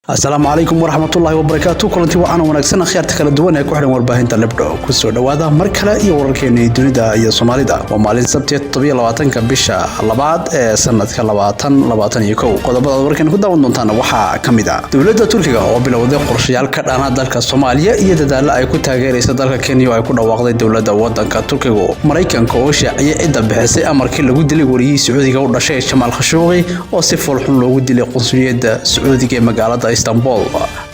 Asalaamu calaykum waraxmatullaahi wabarakaatu. Kulanti wacan wanaagsan, akhyaarta kala duwan ee ku xidhan warbaahinta Libdho, kusoo dhowaada mar kale iyo wararkeena dunida iyo Soomaalida. Waa maalin Sabti, 27-ka bisha labaad ee sanadka 2021. Qodobada wararkeena ku daawan doontaan waxaa ka mid ah dowladda Turkiga oo bilowday qorshayaal ka dhana dalka Soomaaliya iyo dadaalo ay ku taageeraysa dalka Kenya oo ay ku dhawaaqday dowladda wadanka Turkiga. Maraykanka oo shaaciyay cidda bixisay amarkii lagu dilay wariyihii Sacuudiga u dhashay Jamaal Khashoggi oo si foolxun loogu dilay qunsuliyadda Sacuudiga ee magaalada Istanbul.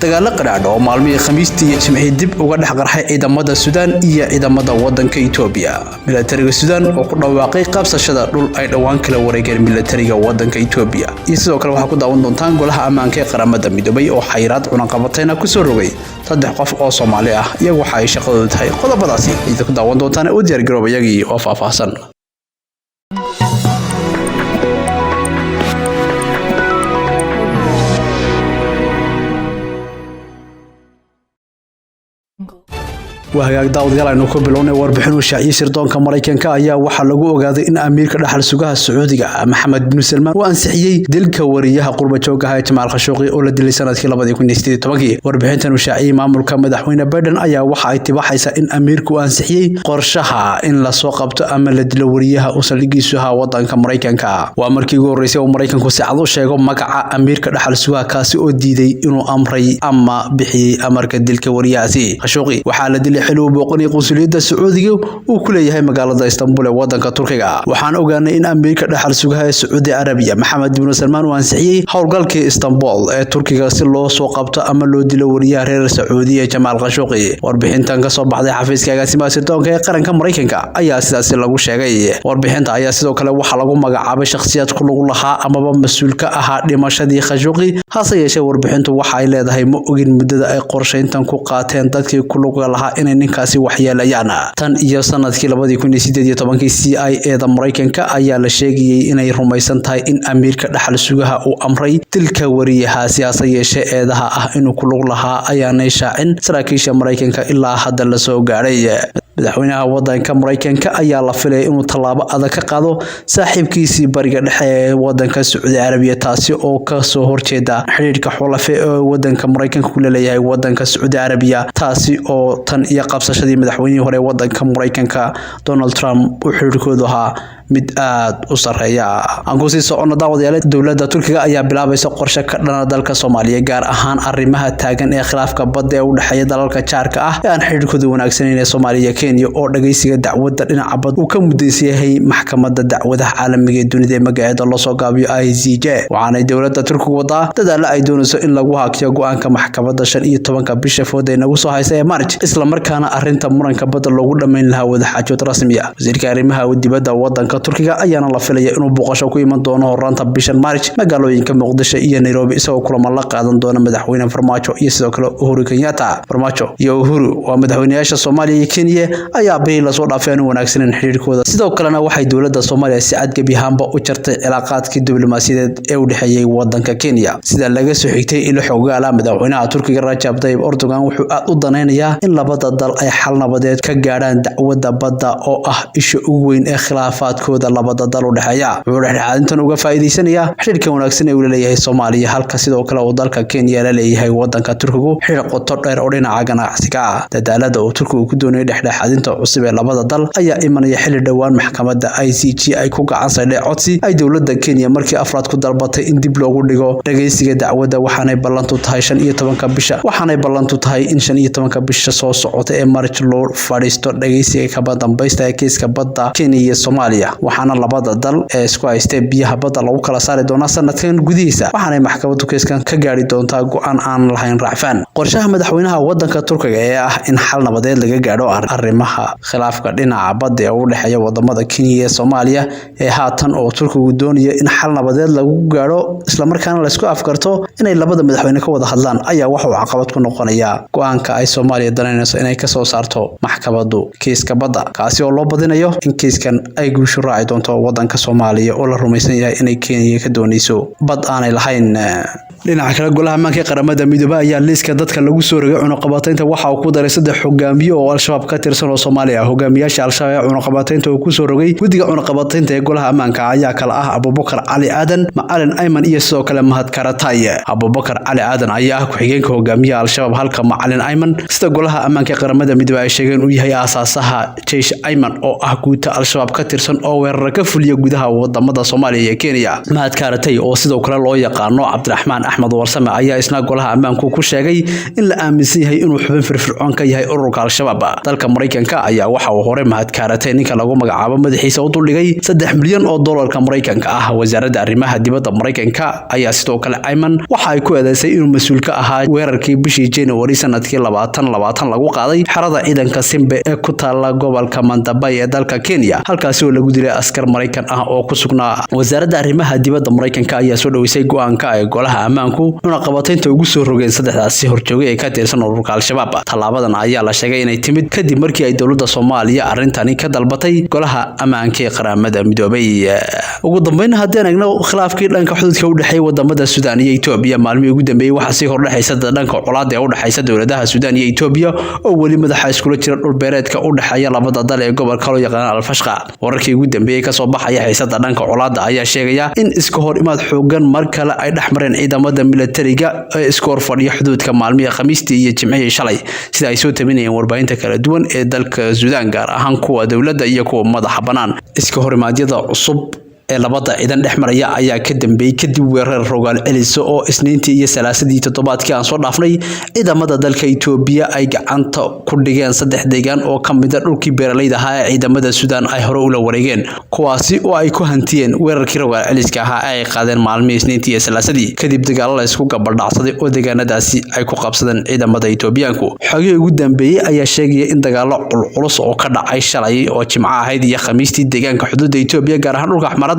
Dagaalo qadhaadh oo maalmihii Khamiistii iyo Jimcihii dib uga dhex qarxay ciidamada Suudaan iyo ciidamada wadanka Itoobiya. Milatariga Suudaan oo ku dhawaaqay qabsashada dhul ay dhowaan kala wareegeen milatariga wadanka Itoobiya. Iyo sidoo kale waxaa ku daawan doontaan golaha ammaanka ee Qaramada Midoobay oo xayiraad cunaqabatayna kusoo rogay 3 qof oo Soomaali ah, iyagu waxa ay shaqadoodu tahay. Qodobadaasi idin ku daawan doontaan, u diyaar garoob iyagii oo faahfaahsan. Waa hagaag, daawadayaal, aynu ku bilownay warbixin uu shaaciyey sirdoonka Maraykanka ayaa waxaa lagu ogaaday in amiirka dhaxal sugaha Sacuudiga Maxamed bin Salmaan uu ansixiyey dilka wariyaha qurba joogga ah ee Jamaal Khashoggi oo la dilay sanadkii 2018. Warbixintan uu shaaciyey maamulka madaxweyne Biden ayaa waxa ay tibaxaysaa in amiirku uu ansixiyey qorshaha in lasoo qabto ama la dilo wariyaha uu saldhigiisu ahaa wadanka Maraykanka. Waa markii ugu horreysay uu Maraykanku si cad u sheego magaca amiirka dhaxal sugaha, kaasi oo diiday inuu amray ama bixiyey amarka dilka wariyahaasi. Khashoggi waxaa la dilay xili uu booqanayay qunsuliyadda Sacuudiga uu ku leeyahay magaalada Istanbul ee wadanka Turkiga. Waxaan ogaanay in amiirka dhaxal sugaha ee Sacuudi Arabiya Maxamed bin Salmaan uu ansixiyey howlgalkii Istanbul ee Turkiga si loo soo qabto ama loo dilo wariyaha reer Sacuudiya Jamaal Khashoggi. Warbixintan ka soo baxday xafiiska agaasimaha sirdoonka ee qaranka Maraykanka ayaa sidaasi lagu sheegay. Warbixinta ayaa sidoo kale waxaa lagu magacaabay shakhsiyaad ku lug lahaa amaba mas-uul ka ahaa dhimashadii Khashoggi. Hase yeeshee warbixintu waxa ay leedahay ma ogin muddada ay qorshayntan ku qaateen dadkii ku lugga lahaa inay ninkaasi waxyeelayaan. Tan iyo sanadkii 2018-kii CIA da Maraykanka ayaa la sheegayay inay rumaysan tahay in amiirka dhaxal sugaha uu amray dilka wariyahaasi. Hase yeeshee eedaha ah inuu ku lug lahaa ayaanay shaacin saraakiisha Maraykanka ilaa hadda lasoo gaadhay. Madaxweynaha wadanka Maraykanka ayaa la filaya inuu tallaabo adag ka qaado saaxiibkiisii bariga dhexe ee wadanka Sacuudi Carabiya, taasi oo kasoo horjeeda xidhiidhka xulafe ee wadanka Maraykanka ku leeyahay wadanka Sacuudi Carabiya, taasi oo tan iyo qabsashadii madaxweynihii hore ee wadanka Maraykanka Donald Trump uu xidhiidhkoodu ahaa mid aad u sareeya. Aan kusii socono, daawadayaal. Dowladda Turkiga ayaa bilaabaysa qorshe ka dhana dalka Soomaaliya, gaar ahaan arrimaha taagan ee khilaafka badda ee u dhexeeya dalalka jaarka ah ee aan xidhiidhkooda wanaagsanayn ee Soomaaliya iyo Kenya, oo dhageysiga dacwadda dhinaca bad uu ka mudaysan yahay maxkamadda dacwadaha caalamiga ee dunida ee magaceeda loo soo gaabiyo ICJ. Waxaanay dowladda Turkigu wadaa dadaalo ay doonayso in lagu hakiyo go-aanka maxkamadda 15-ka bisha fooda ee nagu soo haysa ee March, islamarkaana arrinta muranka badda loogu dhammayn lahaa wadaxaajood rasmi ah. Wasiirka arrimaha dibadda wadanka Turkiga ayaana la filaya inuu booqasho ku iman doono horaanta bishan March magaalooyinka Muqdisho iyo Nairobi, isagoo kulamo la qaadan doona madaxweyne Farmaajo iyo sidoo kale Uhuru Kenyatta. Farmaajo iyo Uhuru waa madaxweynayaasha Soomaaliya iyo Kenya ayaa bihii lasoo dhaafay aan wanaagsaneyn xiriirkooda. Sidoo kalena waxay dowladda Soomaaliya si cad gebi ahaanba u jartay cilaaqaadkii diblomaasiyadeed ee u dhexeeyay wadanka Kenya. Sida laga soo xigtay ilo xogaala, madaxweynaha Turkiga Rajab Tayyip Erdogan wuxuu aad u danaynayaa in labada dal ay xal nabadeed ka gaadhaan dacwadda badda oo ah isha ugu weyn ee khilaafaadkooda labada dal u dhexeeya. Wuxuu dhexdhexaadintan uga faa'iidaysanayaa xidhiidhka wanaagsan ee uu leeyahay Soomaaliya, halka sidoo kale uu dalka Kenya la leeyahay wadanka Turkigu xidhiidh qoto dheer oo dhinaca ganacsiga ah. Dadaalada uu Turkigu ku doonayo dhexdhexaadinta cusub ee labada dal ayaa imanaya xilli dhowaan maxkamadda ICJ ay ku gacan saydhay codsi ay dowladda Kenya markii afraad ku dalbatay in dib loogu dhigo dhageysiga dacwadda. Waxaanay ballantu tahay 15-ka bisha waxaanay ballantu tahay in 15-ka bisha soo socota ee March loo fadhiisto dhageysiga kaba dambaysta ee kiiska badda Kenya iyo Soomaaliya, waxaana labada dal ee isku haystee biyaha badda lagu kala saari doonaa sanadkan gudihiisa, waxaanay maxkamaddu kiiskan ka gaari doontaa go-aan aan lahayn racfaan. Qorshaha madaxweynaha wadanka Turkiga ee ah in xal nabadeed laga gaadho arrimaha khilaafka dhinaca badda ee u dhexeeya wadamada Kenya iyo Soomaaliya ee haatan oo Turkigu doonayo in xal nabadeed lagu gaadho, islamarkaana laysku afgarto inay labada madaxweyne ka wada hadlaan, ayaa waxa uu caqabad ku noqonayaa go-aanka ay Soomaaliya danaynayso inay kasoo saarto maxkamaddu kiiska badda, kaasi oo loo badinayo in kiiskan ay guushu raaci doonto wadanka Soomaaliya oo la rumaysan yahay inay Kenya ka doonayso bad aanay lahayn. Dhinaca kale, golaha ammaanka ee Qaramada Midoobay ayaa liiska dadka lagu soo rogay cunaqabataynta waxa uu ku daray 3 hogaamiye oo Al-Shabaab ka tirsan oo Soomaali ah. Hogaamiyaasha Al-Shabaab ee cunaqabataynta uu ku soo rogay guddiga cunaqabataynta ee golaha ammaanka ayaa kala ah Abubakar Cali Aadan, Macalin Ayman iyo sidoo kale Mahad Karatay. Abubakar Cali Aadan ayaa ah ku-xigeenka hogaamiyaha Al-Shabaab, halka Macalin Ayman, sida golaha ammaanka ee Qaramada Midoobay ay sheegeen, uu yahay aasaasaha Jaysh Ayman oo ah guuta Al-Shabaab ka tirsan oo weerara ka fuliya gudaha wadamada Soomaaliya iyo Kenya. Mahad Karatay oo sidoo kale loo yaqaano Cabdiraxmaan Axmed Warsame ayaa isna golaha ammaanku ku sheegay in la aaminsan yahay inuu xubin firfircoon ka yahay ururka Al-Shabaab. Dalka Mareykanka ayaa waxa uu hore Mahad Karatay ninka lagu magacaabo madaxiisa u duldhigay $3 milyan oo doolarka Mareykanka ah. Wasaaradda arrimaha dibadda Mareykanka ayaa sidoo kale Ayman waxa ay ku eedeysay inuu mas'uul ka ahaa weerarkii bishii January sanadkii 2020 lagu qaaday xerada ciidanka Simbe ee ku taala gobolka Mandabay ee dalka Kenya, halkaasi oo lagu dilay askar Mareykan ah oo ku sugnaa. Wasaaradda arrimaha dibadda Mareykanka ayaa soo dhaweysay go'aanka ay golaha ammaanku cunaqabataynta ugu soo rogeen saddexdaasi horjoogay ee ka tirsan ururka Al-Shabaab. Tallaabadan ayaa la sheegay inay timid kadib markii ay dowladda Soomaaliya arrintani ka dalbatay golaha ammaanka ee Qaramada Midoobay. Ugu dambeyn, haddii aan eegno khilaafkii dhanka xuduudka u dhexeeyay wadamada Suudaan iyo Itoobiya, maalmihii ugu dambeeyay waxaa sii hordhexaysa dhanka colaadda ee u dhexaysa dowladaha Suudaan iyo Itoobiya oo weli madaxa iskula jira dhul beereedka u dhexeeya labada dal ee gobolka loo yaqaan Al-Fashqa. Wararkii ugu dambeeyay ka soo baxaya xiisadda dhanka colaadda ayaa sheegaya in iska hor imaad xoogan mar kale ay dhex mareen ciidamada militariga ee iska hor fadhiya xuduudka maalmihii Khamiistii iyo Jimcihii shalay, sida ay soo tabinayeen warbaahinta kala duwan ee dalka Suudaan, gaar ahaan kuwa dowladda iyo kuwa madaxa bannaan. Iska horimaadyada cusub ee labada ciidan dhex maraya ayaa ka dambeeyay kadib weerar rogaal celiso oo Isniintii iyo Salaasadii toddobaadkii aan soo dhaafnay ciidamada dalka Itoobiya ay gacanta ku dhigeen 3 deegaan oo ka mid ah dhulkii beeralayda ahaa ee ciidamada Suudaan ay hore ula wareegeen, kuwaasi oo ay ku hantiyeen weerarkii rogaal celiska ahaa ee ay qaadeen maalmihii Isniintii iyo Salaasadii, kadib dagaalo la isku gabaldhacsaday oo deegaanadaasi ay ku qabsadeen ciidamada Itoobiyaanku. Xogihii ugu dambeeyay ayaa sheegaya in dagaalo culculus oo ka dhacay shalay oo Jimco ahayd iyo Khamiistii deegaanka xuduudda Itoobiya, gaar ahaan dhulka Axmarada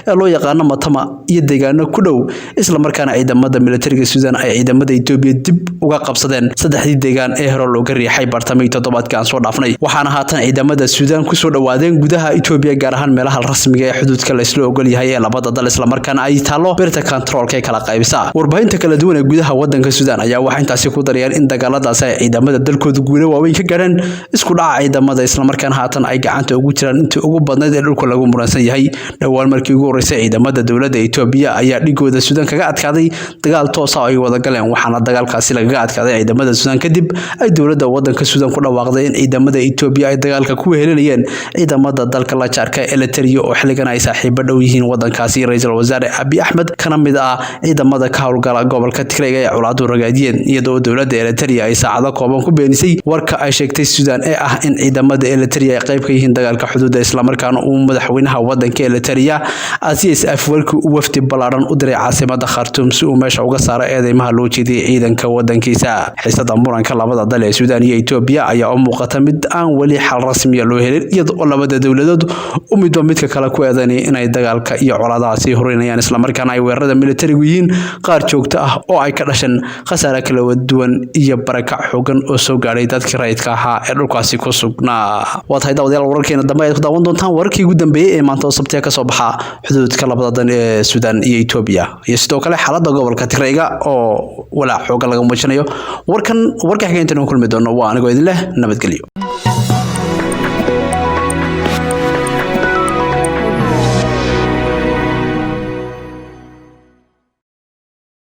ee loo yaqaano Matama iyo deegaano ku dhow, isla markaana ciidamada militariga Suudaan ay ciidamada Itoobiya dib uga qabsadeen 3dii deegaan ee hore looga riixay bartamihii toddobaadkii aan soo dhaafnay. Waxaana haatan ciidamada Suudaan ku soo dhawaadeen gudaha Itoobiya, gaar ahaan meelaha rasmiga ee xuduudka la isla ogol yahay ee labada dal, isla markaana ay taalo birta kantaroolka ee kala qaybisa. Warbaahinta kala duwan ee gudaha wadanka Suudaan ayaa waxay intaasi ku darayaan in dagaaladaasi ay ciidamada dalkooda guulo waaweyn ka gaadheen isku dhaca ciidamada, isla markaana haatan ay gacanta ugu jiraan intii ugu badnayd ee dhulka lagu muransan yahay. Dhowaan markii ugu horeysay ciidamada dowladda Itoobiya ayaa dhigooda Suudaan kaga adkaaday dagaal toos ah oo ay wada galeen, waxaana dagaalkaasi lagaga adkaaday ciidamada Suudaan kadib ay dowladda wadanka Suudaan ku dhawaaqday in ciidamada Itoobiya ay dagaalka ku wehelinayeen ciidamada dalka la jaarka Eritrea oo xilligan ay saaxiibo dhow yihiin wadankaasi. Ra'iisul Wasaare Abiy Ahmed kana mid ah ciidamada ka howlgala gobolka Tigray ee colaadu ragaadiyeen, iyadoo dowladda Eritrea ay saacado kooban ku beenisay warka ay sheegtay Suudaan ee ah in ciidamada Eritrea ay qayb ka yihiin dagaalka xuduudda, isla markaana uu madaxweynaha wadanka Eritrea Aziz Afwerki uu wafdi ballaaran u diray caasimada Khartoum si uu meesha uga saaro eedeymaha loo jeediyay ciidanka wadankiisa. Xiisada muranka labada dal ee Suudaan iyo Itoobiya ayaa u muuqata mid aan weli xal rasmi ah loo helin, iyadoo labada dowladood u midba midka kale ku eedeynaya inay dagaalka iyo colaadaha sii horinayaan, isla markaana ay weerarada militarigu yihiin qaar joogto ah oo ay ka dhasheen khasaare kala duwan iyo barakac xoogan oo soo gaadhay dadkii rayidka ahaa ee dhulkaasi ku sugnaa. Waa tahay daawadayaal, wararkeena dambe ayaad ku daawan doontaan wararkii ugu dambeeyay ee maanta oo Sabtiga ka soo baxa xuduudka labada dan ee Suudaan iyo Itoobiya, iyo sidoo kale xaaladda gobolka Tigrayga oo walaac xoogan laga muujinayo. Warkan warka xiga intaan kulmi doono waa anigoo idin leh nabadgelyo.